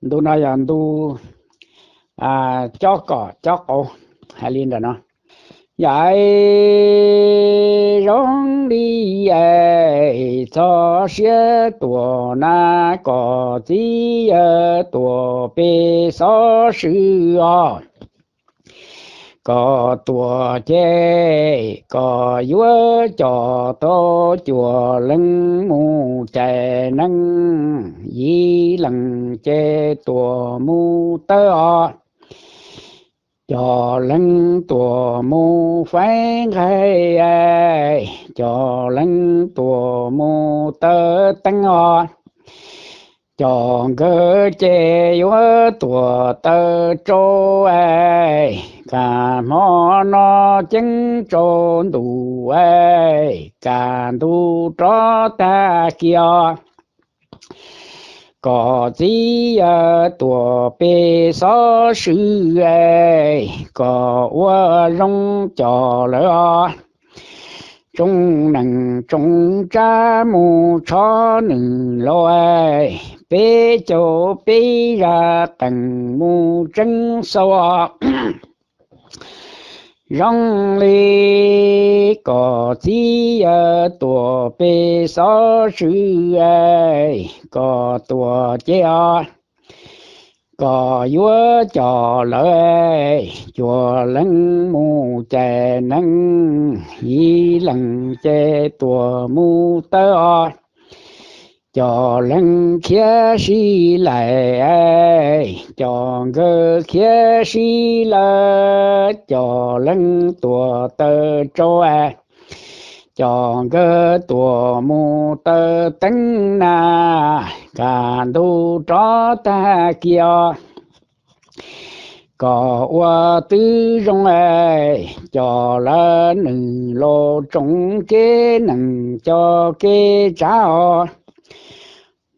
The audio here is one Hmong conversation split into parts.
Ntu no yog ntu cob kom cob qauv, hais li ntawm no. Yam es zoo li es txog siab tuam na, kom txiv yawg tuam peb xov swm os. Kom tuam ces kom yuav coj tau cuaj leeg mus cais neeb, yim leej ces tuam mus tawb os. Coj leeg tuam mus faib nqaij, coj leeg tuam mus taw teeb os. Cov nkawd ces yuav tuam taw rau, kaj hmo no ceeb tsaus ntuj, kaj ntug rov tag kis os. Kom txiv yawg tuam peb xov swm, kom ua zoo coj lawv os. Tsoom neej tsoom tsav mus tshov nws laus, peb caug peb zaj qeej mus tseeb xaus os. Zoo li kom txiv yawg tuam peb xov swm, kom tuam ces os, kom yuav coj lawv cuaj leeg mus cais neeb, yim leej ces tuam mus tawb os. Coj leeg khiav sib laim, cov nkawd khiav sib laim, coj leeg tuam taw rau, cov nkawd tuam mus taw teeb na, kaj ntug rov tag kis os. Kom ua tib zoo, coj lawv nws laus tsoom kev neeg coj kev tsav os,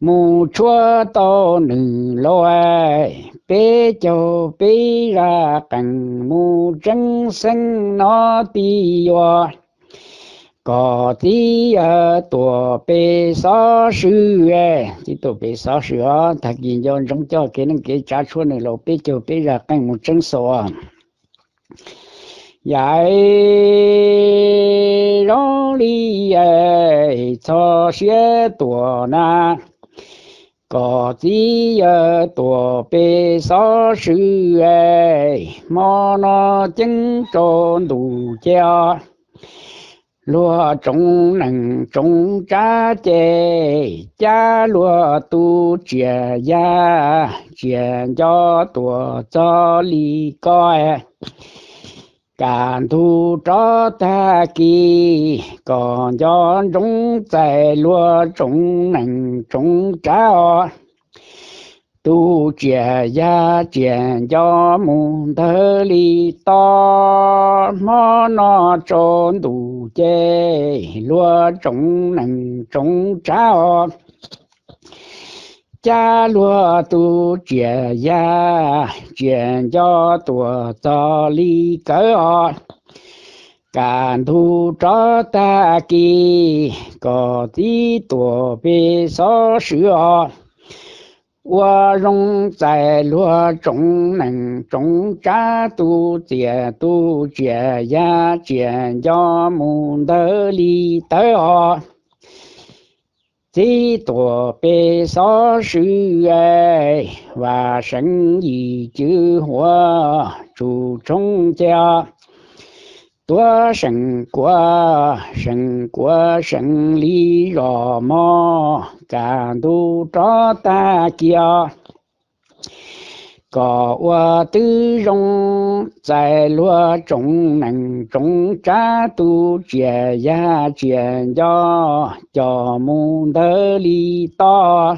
mus tshuab tau nws laus, peb caug peb zaj qeej mus tseeb xeeb no tib yuav. Kom txiv yawg tuam peb xov swm, txiv tuam peb xov swm os, tag kis nco ntsoov coj kev neej kev tsav tshuab nws laus peb caug peb zaj qeej mus tseeb xaus os. Yam zoo li txog siab tuam na, kom txiv yawg tuam peb xov swm, hmo no ceeb tsaus ntuj ces os. Luag tsoom neej tsoom tsav ces cab luag tus tsiaj yaj tsiaj nco tuam txog li ko. Kaj ntug rov tag kis kom nco ntsoov txais luag tsoom neej tsoom tsav os. Tus tsiaj yaj tsiaj nco mus ntawd li to, hmo no tsaus ntuj ces luag tsoom neej tsoom tsav os. Cab luag tus tsiaj yaj tsiaj nco tuam txog li kawg os. Kaj ntug rov tag kis kom txiv tuam peb xov swm os. Ua zoo txais luag tsoom neej tsoom tsav tus txiaj tus tsiaj yaj tsiaj nco mus ntawd li tawg os. Txiv tuam peb xov swm, Vaj Seev Yim Cwv Huav, Tsuj Tshoob ces os. Tuav seem kuav seem kuav seem li zos mog, kaj ntug rov tag kis os. Kom ua tib zoo txais luag tsoom neej tsoom tsav tus tsiaj yaj tsiaj nco coj mus ntawd li tod.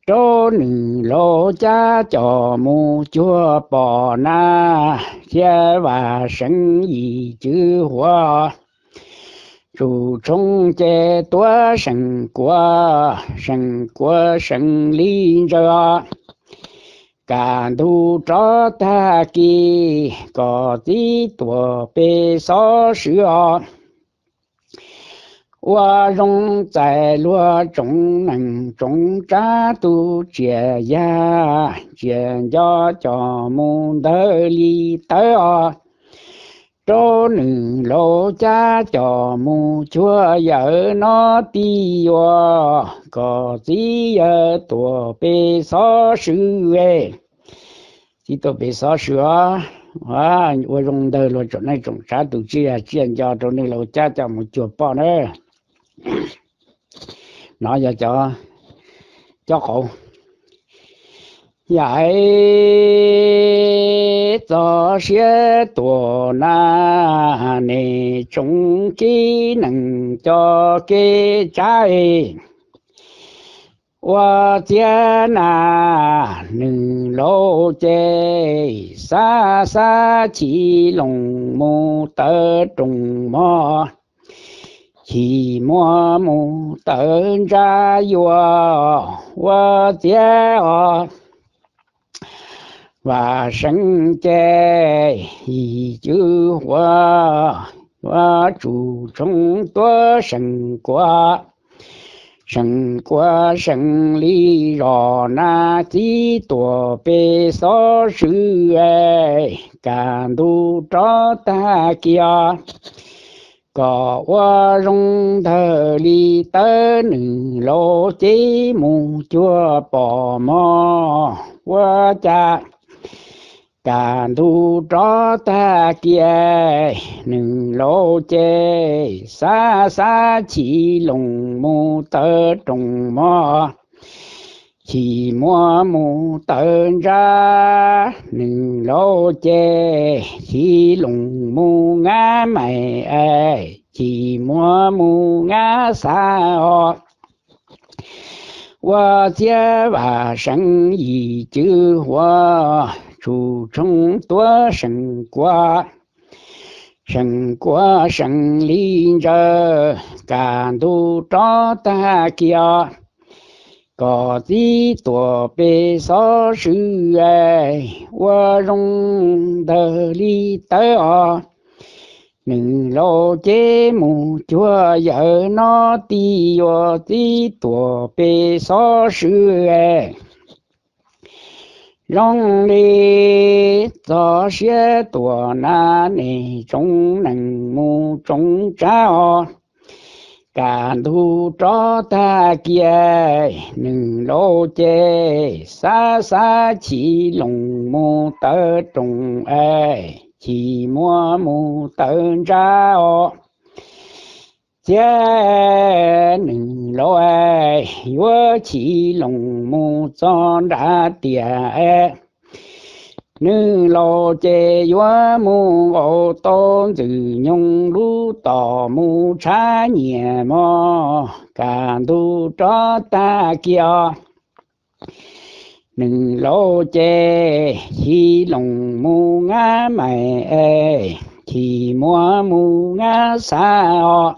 Rau nws laus cab coj mus cuag pom na, thiab Vaj Seev Yim Cwv Huav, Tsuj Tshoob ces tuav seem kuav seem kuav seem li ntsaws os. Kaj ntug rov tag kis kom txiv tuam peb xov swm os. Ua zoo txais luag tsoom neeg tsoom tsab tus tsiaj yaj tsiaj nco coj mus ntawd li tawb os, rau nws laus cab coj mus cuag yawm no tib yuav kom txiv yawg tuam pem xov swm. Txiv tuam pem xov swm os. Ua zoo ntawd luag tsoom neeg tsoom tsab tus tsiaj yaj tsiaj nco rau nws laus cab coj mus cuag poj na. No yog cov, cov qauv. Yam txoj siab tuam na, nej tsoom kev neeg cov kev tsab, ua txiav na, nws laus ces xav xav chim loos mus tawm rooj mov, chim muag mus tawm ntsa yuav ua txiav os. Vam Seev ces yim cwj huav, yuav tsum tshoob tuab seem kuav, seem kuav seem li zos na, txiv tuam pem xov swm, kaj ntug rov tag kiag, kom ua zoo ntawd li tawb, nws laus ces mus cuag poj mov ua cas, kaj ntug rov tag kiag, nws laus ces xav xav chim loos mus tawm rooj mov, chim muag mus tawm ntsa, nws laus ces chim loos mus nqa mais, chim muag mus nqa xav os. Ua txiav Vam Seev yim cwj huav, tsum tshoob tuab seem kuav, seem kuav seem li ntsaws, kaj ntug rov tag kiag, kom txiv tuam pem xov swm, ua zoo ntawd li tawb os. Nws laus ces mus cuag yawm no tib yuav txiv tuam pem xov swm. Zoo li txoj siab tuam na, nej tsoom neeg mus tsoom tsab os, kaj ntug rov tag kiag, nws laus ces xav xav chim loos mus tawm rooj, chim muag mus tawm ntsa os. Txiav nws laus yuav chim loos mus txog nram tiaj, nws laus ces yuav mus nqaus tau Ntxwg Nyoog lub tom mus tshav nyiaj mog, kaj ntug rov tag kiag, nws laus ces chim loos mus nqa mais, chim muag mus nqa xav os.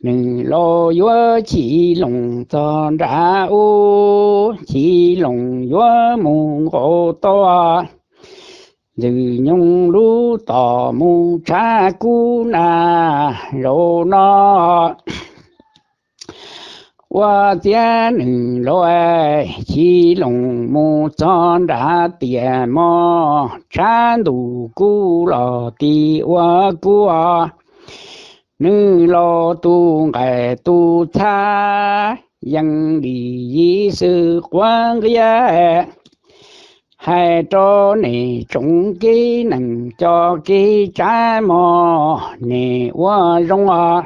Nws laus yuav chim loos txog nram ub, chim loos yuav mus nqaus tau Ntxwg Nyoog lub tom mus tshav kub na, zaum no ua txiav nws laus chim loos mus txog nram tiaj mog, tshav ntuj kub los ti ua kub os. Nws laus tus nqaij tus txhab, yeej li yim xwm quav nqiab, hais rau nej tsoom kev neeg cov kev tsab mog, nej ua zoo os.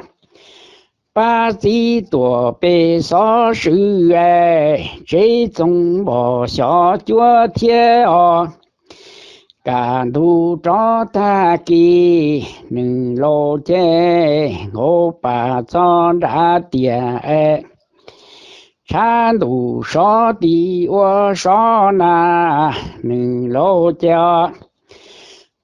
Pab txiv tuam pem xov swm, tsev txoov npog xyov cuab thiab os. Kaj ntug rov tag kis, nws laus ces nqaus pas txog nram tiaj, tshav ntuj sov ti ua sov na, nws laus ces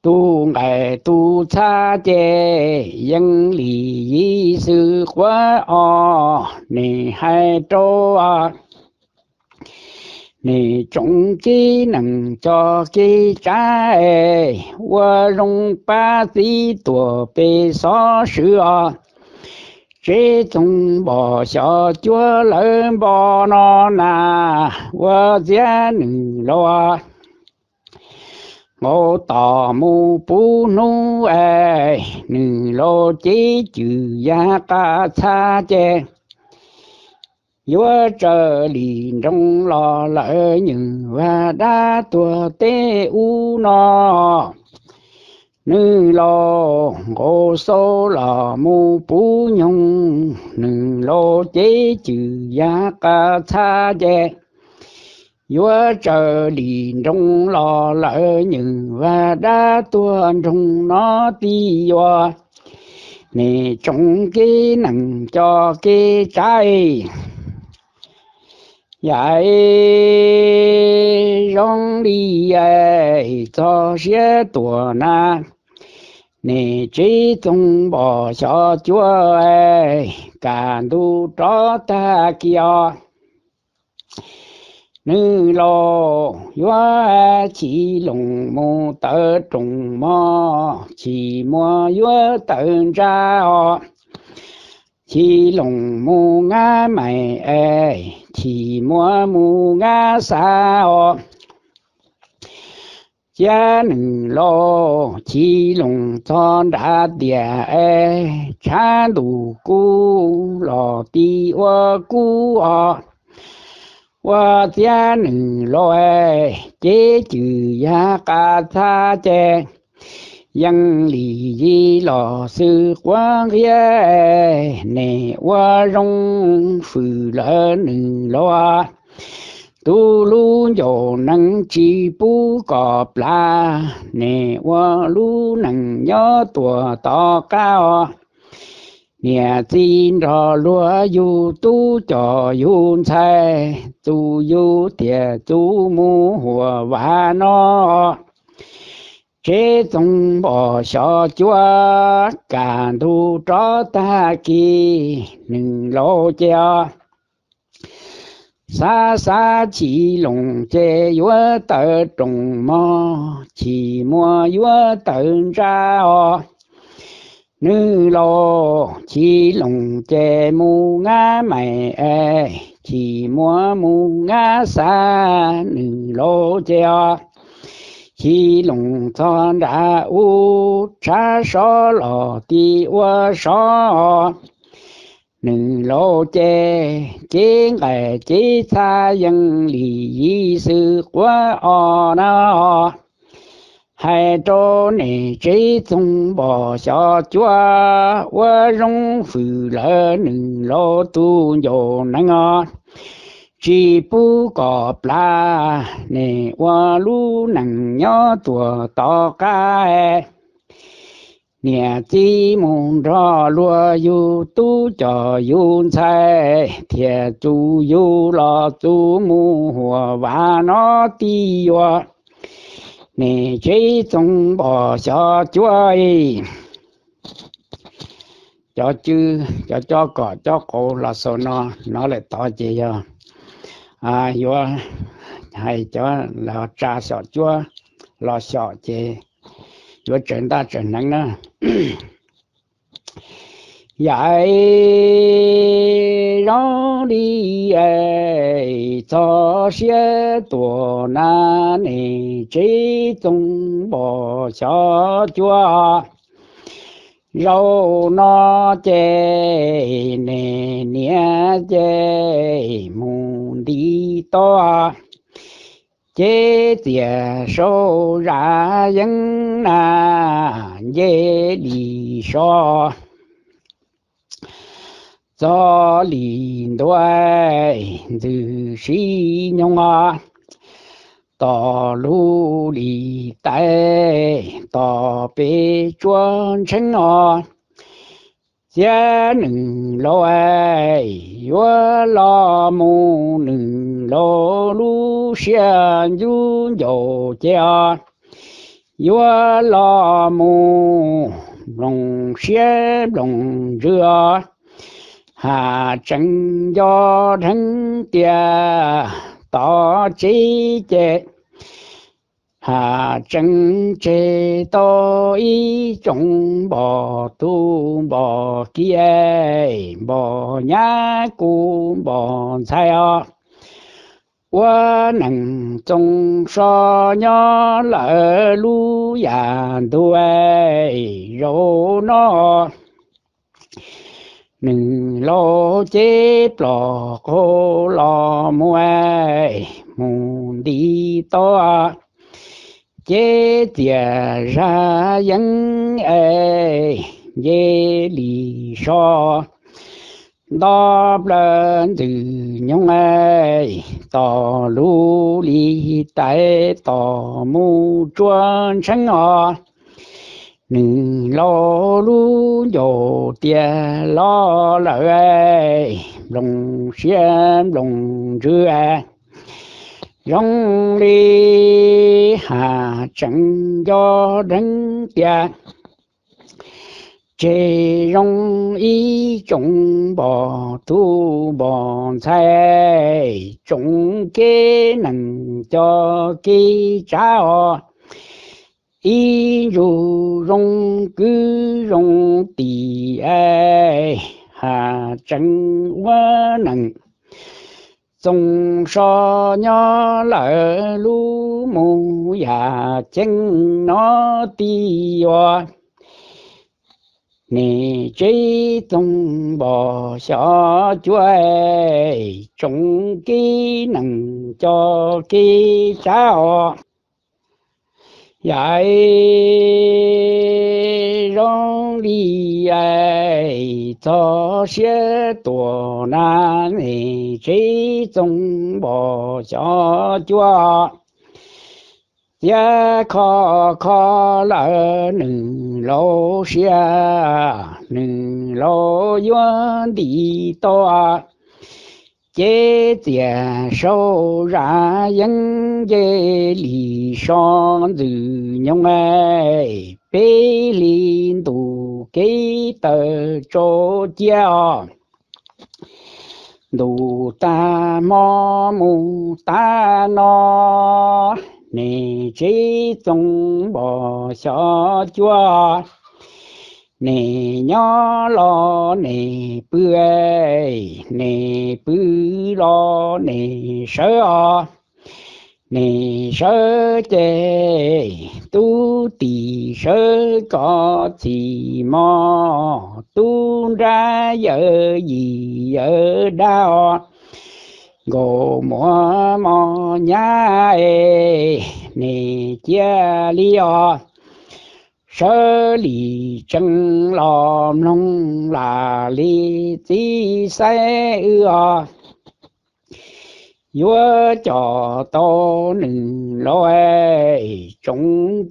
tus nqaij tus txhab ces yeej li yim xwm quav os. Nej hais rau nej tsoom kev neeg cov kev tsab, ua zoo pab txiv tuam pem xov swm os. Tseb Txoov Npos Xyov Cuab lawv npo no na, ua txiab nws laus nqaus tos mus puv hnub es, nws laus cev cwm yav qab txhab ces yuav raws li nroog los lawv nywm vaj dab tuag teb ub no. Nws laus nqaus xauv los mus puv nyoog, nws laus cev cwm yav qab txhab ces yuav raws li nroog los lawv nywm vaj dab tuag nroog no tib yuav. Nim tsoom kev neeg coj kev tsav, yam zoo li txog siab tuaj na, nim Tseb Txoov Npos Xyov Cuab kam ntuj rov tag kis os. Nws laus yuav chim loos mus tawm rooj mov, chim muaj yuav tawm ntsa os. Chim loos mus nqa mais es, chim muaj mus nqa xav os. Cia nws laus chim loos txog nram tiaj es, tshav ntuj kub los tib ua kub os. Ua txiab nws laus cev cwm yav qab txhab ces, yeej li yim los xwb quav nqiab, nim ua zoo fwm lawm nws laus. Tus lub ncauj nees tsis pub kom plam, nim ua lub neej nyob tuaj tom qab os. Niam txiv nrog luag yug tub coj yug ntxhais, txuj yug thiaj txuj mus huam vam no. Tseb Txoov Npos Xyov Cuab kam ntug rov tag kis, nws laus ces os, xav xav chim loos ces yuav tawm rooj mov, chim muaj yuav tawm ntsa os. Nws laus chim loos ces mus nqa mais es, chim muaj mus nqa xav, nws laus ces os, chim loos txog nram ub, tshav sov los tib ua sov. Nws laus ces cev nqaij cev txhab, yeej li yim xwb quav os na. Hais rau niam Tseb Txoov Npos Xyov Cuab, ua zoo fwm lawm nws laus tus ncauj nees os, tsis pub kom plam, nim ua lub neej nyob tuaj tom qab. Niam txiv mus nrog luag yug tub coj yug ntxhais, thiaj txuj yug los txuj mus huam vam no tib yuav. Niam Tseb Txoov Npos Xyov Cuab, cov cwj, cov cob kom cob qau los xaus no, no lawm tod ces yog yuav hais cov los tsa Xyom Cuab los xyom ces yuav tsaws ntaj tsaws hneev na. Yam zoo li txog siab tuaj na, niam Tseb Txoov Npos Xyov Cuab. Zaum no ces niam niam ces mus nti toj, ces txias saum zaj yeeb na, nce li so, txog li ntuj ntxwg sib nyoog os, tom lub lis tais tom pes tsuas ntsheeb os. Txiav nws laus yuav los mus, nws laus lub siab ncu ncaus ces os, yuav los mus nploos siab nploos ntsws os. Has tseem nco dheev tias tom tsev ces Has tseem tseg tau ib tsoom npog tub npog kiv, npog nyab kuj npog ntxhais os. Ua neej txoos so nyob lawm lub yam ntuj, zaum no nws laus cev plom qaug los mus, mus nti tau cev txias zaj yeeb es nce li so nto plaws ntxwg nyoog, tos lub li tais tos mus tsuas ntsheeb os. Nws laus lub ncaus tias los lawm, nploos siab nploos ntsws zoo li has tseem nco dheev tias tseg zoo ib tsoom npog tub npog ntxhais, tsoom kev neeg cov kev tsav os. Ib ntsuj zoo kwv zoo tim es has tseem ua neej txoos so nyob lawm lub mus yam ceeb no ti yuav. Niam tsev txoos npog xyov cuab, tsoom kev neeg cov kev tsav os. Yam zoo li txog siab tuag na, niam tsev txoos npog xyov cuab. Txiav kho kho lawm nws laus siab, nws laus yuav nti tau cev txias saum zaj yeeb nce li so ntxwg nyoog, peb hlis ntuj kev taw tsau cia os. Ntuj tag hmo mus tag no, niam tsev txoos npog xyov cuab. Niam nyob los niam pw, niam pw los niam sawv os. Niam sawv ces tub tim sawv koj txhim mog, tub nrab yawm yim yawm dab os. Nkaus muaj mos nyab es niam cia li os. Sawv li tsees los mloog lam li txiv xaiv wb os. Yuav coj tau nws laus, tsoom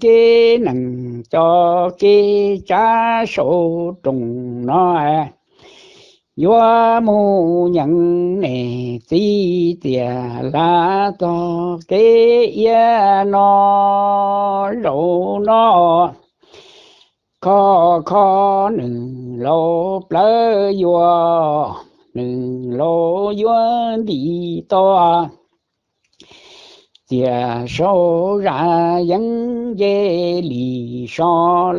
kev neeg cov kev tsav saum rooj no, yuav mus nyeem niam txiv txias lav txog kev iab no. Zaum no kho kho nws laus plawv yuav, nws laus yuav nti tau txias saum zaj yeeb nce li so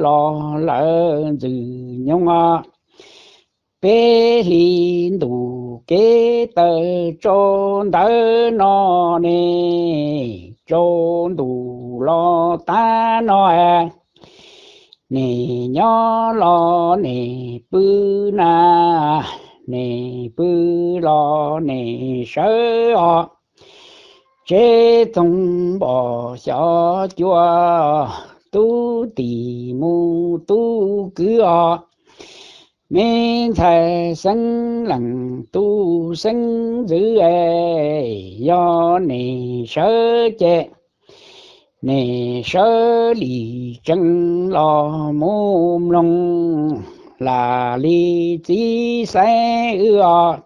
los lawm ntxwg nyoog. Peb hlis ntuj kev taw tsau ntawm no ne, tsau ntuj los tag no, niam nyob los niam pw na, niam pw los niam sawv os. Tsev txoos npog xyov cuab, tub tim mus tub kwv os. Me ntxhais xeeb leej tub xeeb ntxwv, yog niam sawv ces niam sawv li tsees los mus mloog lam li txiv xaiv wb os.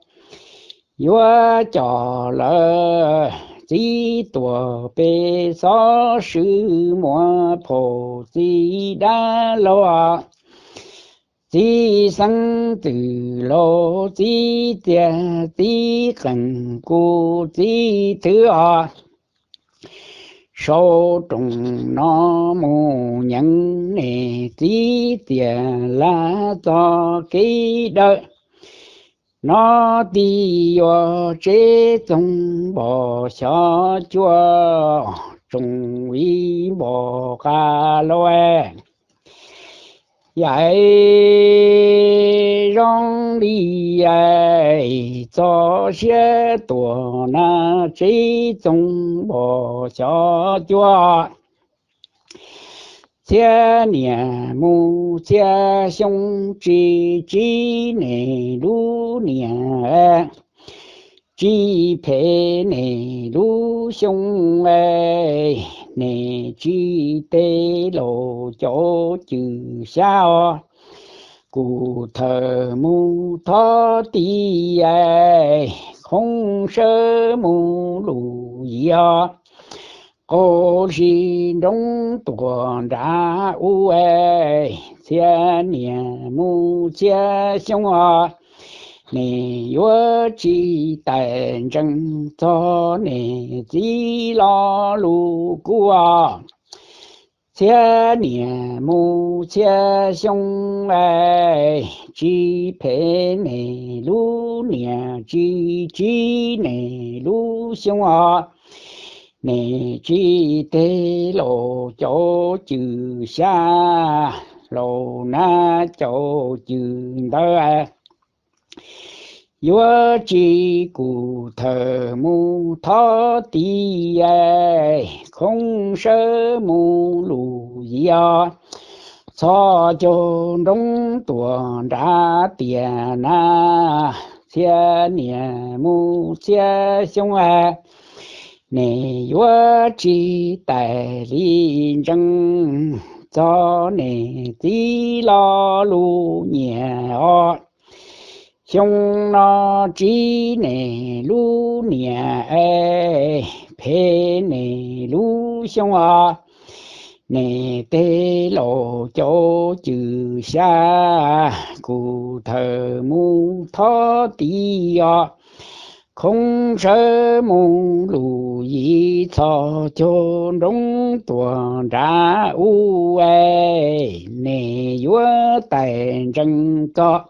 Yuav coj lawm txiv tuag pem xov swm muaj phaum txiv dab laug. Txiv xeeb txwm laus txiv txiaj txiv qeej kuv txiv thwv os. saum rooj no mus nyeem, nej txiv txias laj txoj kev dawb. No tib yuav tsev txoov npog xyov cuaj, tsoom viv npog qab lauj. Yam zoo li txoj sia tuaj na, tsev txoov npog xyov cuaj. Txhiab niam mus txhiab xyoo, tsis tsiv nej lub niam, tsis phem nej lub xyoo, nej tsis teg laus caum cwm xya os. Kuv thawj mus thov tib, khoob sawv mus lus yim os. Qaug zis nroov tuaj nram ub, txhiab niam mus txhiab xyoo os, nej yuav tsis tais ntsees txog nej txiv lo lus kub os. Txhiab niam mus txhiab xyoo, tsis phem nej lub niam, tsis tsiv nej lub xyoo os. Nej tsis teg laus caum cwm xya, laus nab caum cwm ntawd, yuav tsis kuv thawj mus thov tib, khoob sawv mus lus yim os. Txhos caug nroov tuaj nram tiaj na, txhiab niam mus txhiab xyoo, nej yuav tsis tais li ntsees txog nej txiv lo lus nyiam os. Xyoo no tsiv nej lub niam, phem nej lub xyoo os. Nej teg laus caum cwm xya, kuv thawj mus thov tib os. Khoob sawv mus lus yim, txhos caug nroov tuaj nram ub, nej yuav tais ntsees txog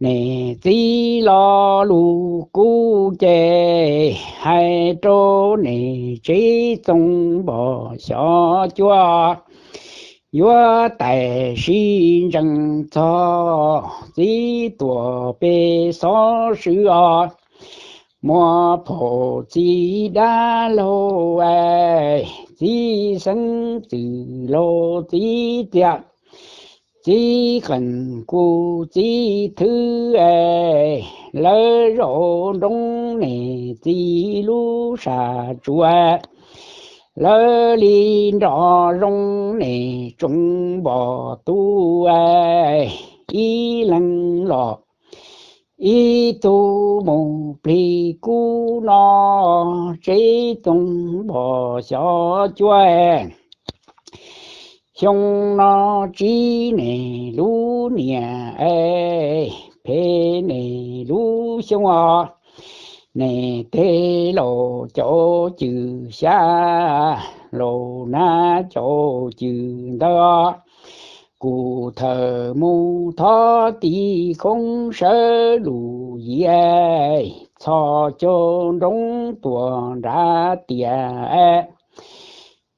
nej txiv lo lus kub ces, hais rau nej tsev txoov npog xyov cuaj, yuav tais sib ntsees txog txiv tuam peb xov swv os. Muab phaum txiv dab laug, txiv xeeb txwm laug txiv txiaj, txiv qees kuv txiv thwb, lawv zaum nroov nej txiv lub sab tsuas, lawv li nrov zoo nej tsoom npog tub, ib leeg los ib tug mus plig kub no, tsev txoov npog xyov cuaj. Xyoo no tsiv nej lub niam, phem nej lub xyoo os. Nej teg laus caum cwm xya, laus nab caum cwm ntawd, kuv thawj mus thov tib khoob sawv lus yim, txhos caug nroov tuaj nram tiaj,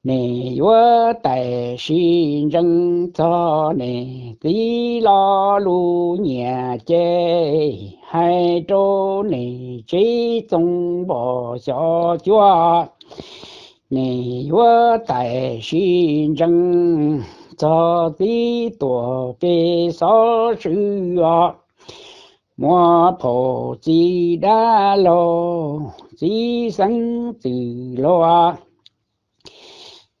nej yuav tais sib ntsees txog nej txiv lo lus nyiam ces, hais rau nej tsev txoov npog xyov cuaj, nej yuav tais sib ntsees txog txiv tuam peb xov swv os. Muab phaum txiv dab laug, txiv xeeb txwm laug,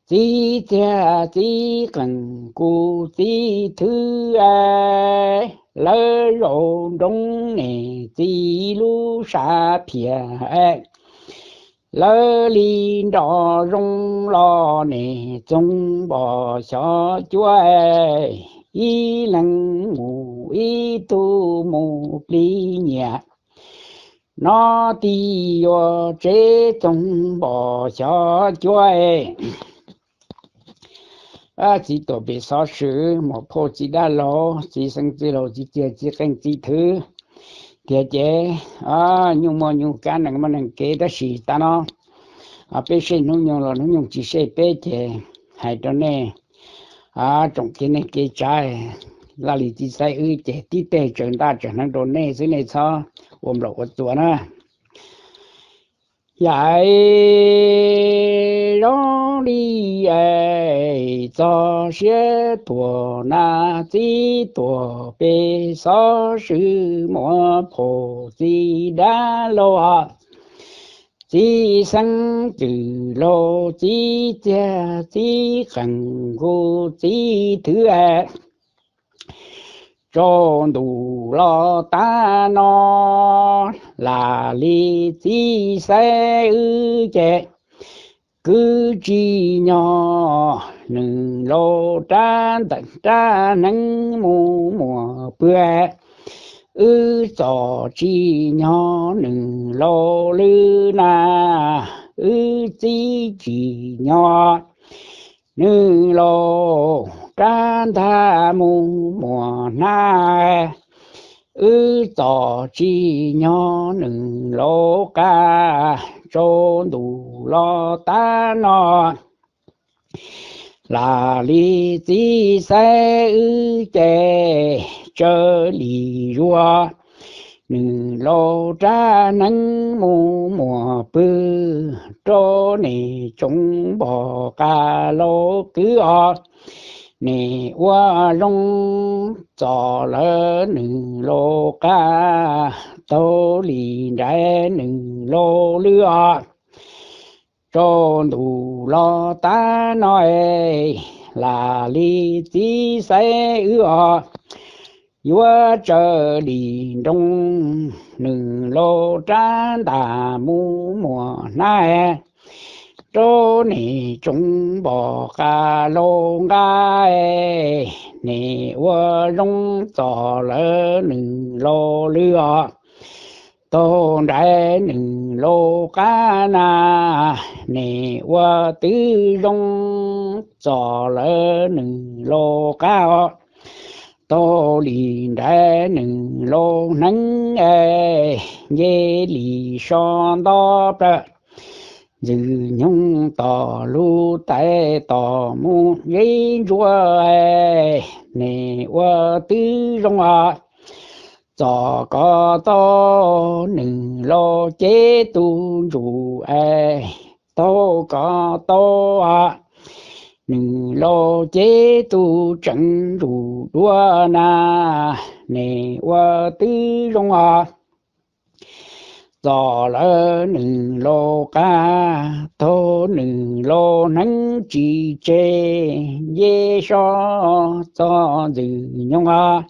txiv txiaj txiv qees kuv txiv thwb, lawv zaum nroov nej txiv lub sab phiaj, lawv li nrov zoo los nej txoov npog xyov cuaj, ib leeg mus ib tug mus plig nyiam, no tij yuav tsev toog npom xyov cuab. Txiv tuam pem xov swm, muam phauj txiv dab laug, txiv xeeb txiv laus, txiv txiag txiv qeej txiv thwv, tiag ces nyuj muaj nyuj kab, nees muaj nees kev, tab sis tas no peb seb hnub nyoog los hnub nyoog tsis seb peb ces hais rau nej tsoom kev neej kev tsav, Laj Lis txiv xaiv wb ces tib teg tsaws ntaj tsaws hneev rau nej xwb, nej txhob ua nplaum ua txuas na. Yam zoo li txog siab tuag na, txiv tuam pem xov swm, muam phauj txiv dab laug, txiv xeeb txiv laus, txiv txiag txiv qeej nkaus txiv thwv. Tsaus ntuj los tas no, Laj Lis txiv xaiv wb ces kwv tsis nyob, nws laus rab ntees rab hneev mus muag pw. Wb txom tsis nyob, nws laus lwj na, wb txib tsis nyob, nws laus rab ntag mus muag hnab. Wb txom tsis nyob, nws laus qab, tsaus ntuj los tas no, Laj Lis txiv xaiv wb ces tsawv li zuag, nws laus rab hneev mus muag pw. Rau nej tsoom npog qab laus kwv os, nej ua zoo txov lawv nws laus qab, taug li nraim nws laus lwj os. Tsaus ntuj los tas no es, Laj Lis txiv xaiv wb os, yuav tsawv li nroo, nws laus rab ntaj mus muag hnab. Rau nej tsoom npog qab laus nqa, nej ua zoo txov lawv nws laus lwj os. Taug nraim nws laus qab na, nej ua twb zoo txov lawv nws laus qab os. Taug li nraim nws laus hneev, nce li so nto plaws ntxwg nyoog, tom lub tais tos mus zeb ntsuab, nej ua twb zoo os. Txov kom tau nws laus cev tus ntsuj, taug kom tau nws laus cev tus tseev ntsuj duav na, nej ua twb zoo os. Txov lawv nws laus qab, taug nws laus hneev tsis tseg, nce so txog ntxwg nyoog os.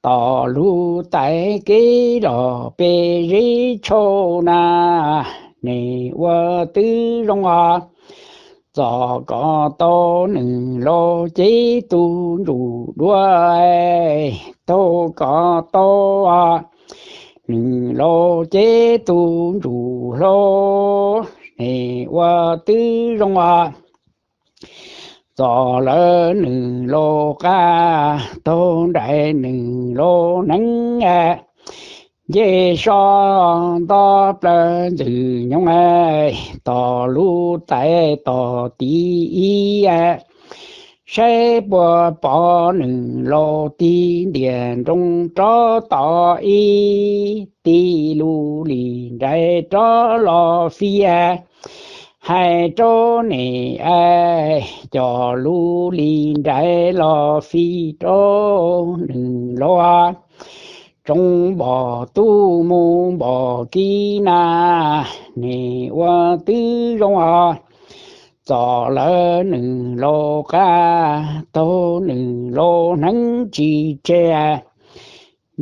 Tom lub tais kev los pem zeb tshauj na, nej ua twb zoo os. Txov kom tau nws laus cev tus ntsuj duav, taug kom tau nws laus cev tus ntsuj hlau, nej ua twb zoo os. Txov lawv nws laus qab, taug nraim nws laus hneev, nce so nto plaws ntxwg nyoog, tom lub tais tom tiv ib, saib puas pom nws laus tig ntiag nroo rov tom ib, tig lub lis nraim rov los fij. Hais rau nej, coj lub lis nraim los fij rau nws laus. Tsoom npog tub mus npog kiv na, nej ua twb zoo os. Txov lawv nws laus qab, taug nws laus hneev tsis tseg,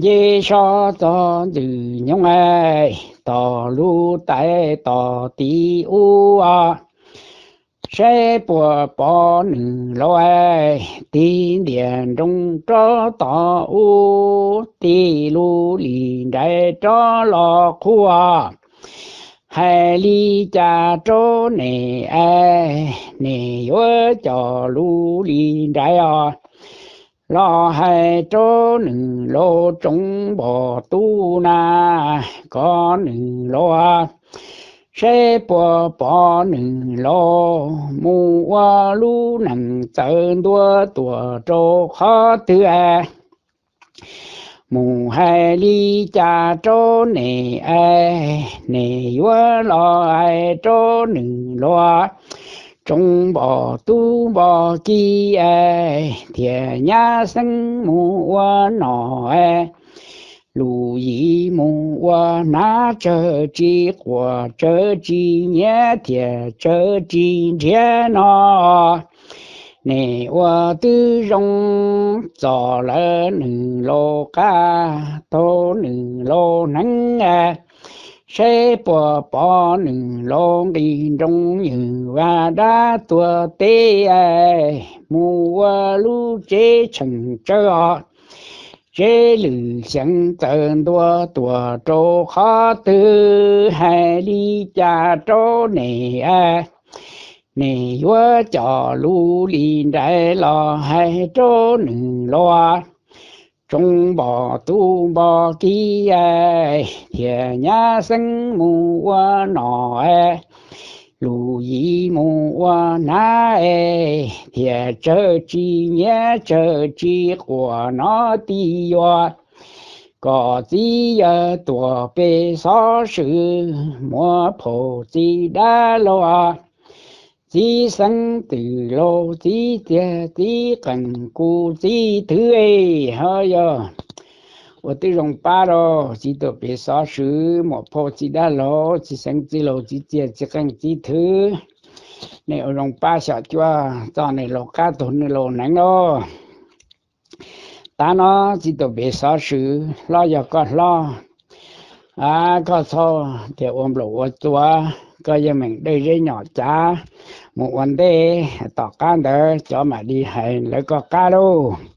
nce so txog ntxwg nyoog, tom lub tais tom tiv ub os. saib puas pom nws laus, tig ntiag nroos rov tom ub, tig lub lis nraim rov los qhuas. Hais li cas rau neb es, neb yuav coj lub lis nraim os los hais rau nws laus, tsoom npog tub na, kom nws laus saib puas pom nws laus mus ua lub neej txawv ntua tuag rau qhov twg. Mus hais li cas rau neb es, neb yuav los hais rau nws laus, tsoom npog tub npog kiv es, thiaj nyab xeeb mus ua nom es, lus yim mus ua hnav, tsawg tsis quas tsawg tsis nyiam, thiaj tsawg tsis nrhiav no. Neb ua twb zoo txog lawm nws laus qab, tau nws laus hneev, saib puas pom nws laus nqis nroos ywg vaj dab tuag teb, mus ua lub tsev tsheej tsawv os, tsev lwm xyeev txawv ntua tuag rau qhov twg. Hais li cas rau neb es, neb yuav coj lub lis nraim los hais rau nws laus, tsoom npog tub npog kiv, thiaj nyab xeeb mus ua nom, lus yim mus ua hnav, thiaj tsawg tsis nyiam tsawg tsis quas no tib yuav. Koj txiv yawg tuag peb xov swm, muab phauj txiv dab laug, txiv xeeb twm laug, txiv txiag txiv qeej kuv txiv thwv. Ho yog ua twb zoo pab rau txiv tuag peb xov swm, muab phauj txiv dab laug, txiv xeeb txiv laug, txiv txiag txiv qeej txiv thwv. Neb ua zoo pab xyom cuab txog nws laus qab tug nws laus hneev lauj. Tav no txiv tuag peb xov swm, hlob yog koj hlob, koj txhob tias ua nplaum ua txuas, koj yeej meem dej zeb nyom cav mus ua ntej, tom qab ntawd cov mam li hais lawv koj qab lauj.